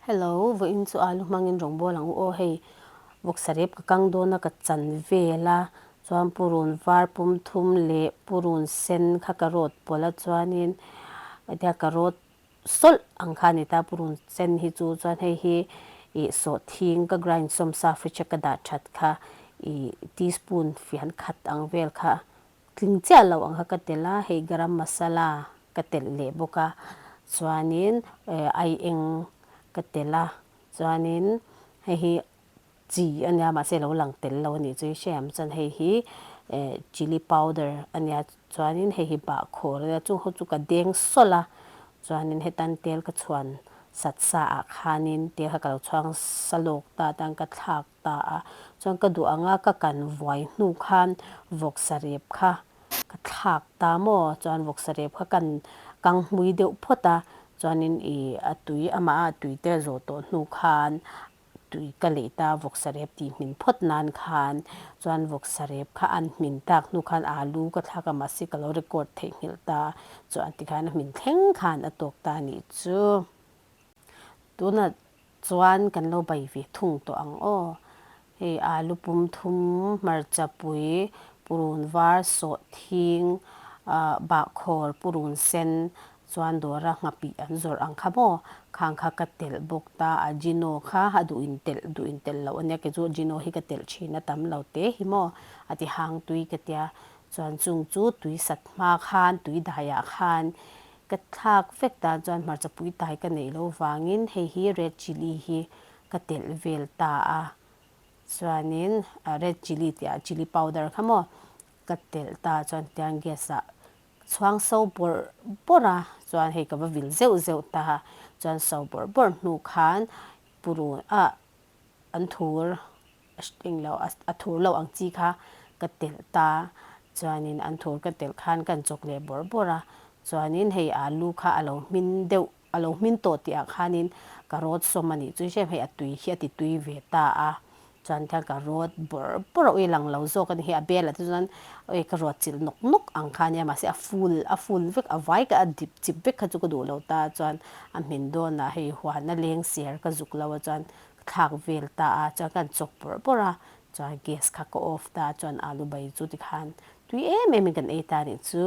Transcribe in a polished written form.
Hello, vawiin chu alu hmangin rawngbâwl ang u aw hei vawksa rep ka kang dawn a ka chan vel a chuan purun var pum thum leh purun sen kha ka rawt pawlh a chuanin hetia ka rawt sawlh ang kha a ni ta purun sen hi chu chuan hei hi ih sawhthing ka grind sawm sa fridge a ka dah that kha ih teaspoon fian khat ang vel kha Tling chiah lo ang kha ka telh a, hei garam masala ka telh leh bawk a, chuanin aieng ka telh a, chuanin hei hi chi a nia mahse lo lang tel lo a nih chu i hre ang chuan hei hi chilli powder a nia chuanin hei hi bahkhawr a nia chung ho chu ka deng sawlh a, chuanin hetan tel ka chhuan sat sa ah khanin tel kha ka lo chhuang sa lawk ta tan ka thlak ta a, chuan ka duh anga ka kan vuai hnu khan vawksa rep kha ka thlak ta maw, chuan vawksa rep kha kan kang hmui deuh phawt a, chuanin ih a tui amah a tui te zawh tawh hnu khan tui ka leh ta vawksa rep tih hmin phawt nan khan, chuan vawksa rep kha an hmin tak hnu khan alu ka thlak a mahse ka lo record theihnghilh ta, chuan tikhan a hmin thleng khan a tawk ta a nih chu. Tunah chuan kan lo bai ve thung tawh ang aw. Hei alu pum thum, hmarcha pui, purun var, sawhthing, bahkhawr, purun sen chuan dawra nghapih an zawrh ang kha maw? Khang kha ka telh bawk ta a, Gino kha a duh in telh duh in telh loh ania kei chu Gino hi ka telh thin a tam lo te hi maw a ti hang tui ka tia chuan chung chu tui sat hma khan tui daiah khan Ka thlak vek dan chuan hmarcha pui tai ka neih loh vangin hei hi red chilli hi ka telh vel ta a, chuanin red chilli tih ah chilli powder kha maw ka telh ta chuan tiang gas ah chhuang so bawrh bawrh a, chuan hei ka va vil zeuh zeuh ta a, chuan so bawrh bawrh hnu khan purun ah an thur englo a thur lo ang chi kha ka telh ta chuanin an thur ka telh khan kan chawk leh bawrh bawrh a chuanin hei alu kha a lo hmin deuh a lo hmin tawh tih ah khanin ka rawt sawm a nih chu hrem hei a tui hi a ti tui ve ta a chuan khan ka rawt bawrh bawrh a ui lang lo zawk a ni hi a bel ah te chuan ui ka rawt chilh nawk nawk ang kha ania mahse a full a full vek a vai ka a dip chip vek kha chu ka duh lo ta chuan a hmin dawn ah hei huan a leng ser ka zuk lo a chuan Ka thlak vel ta a, chuan ka han chawk bawrh bawrh a, chuan gas kha ka off ta a, chuan alu bai chu tikhan tui em em in kan ei ta nih chu.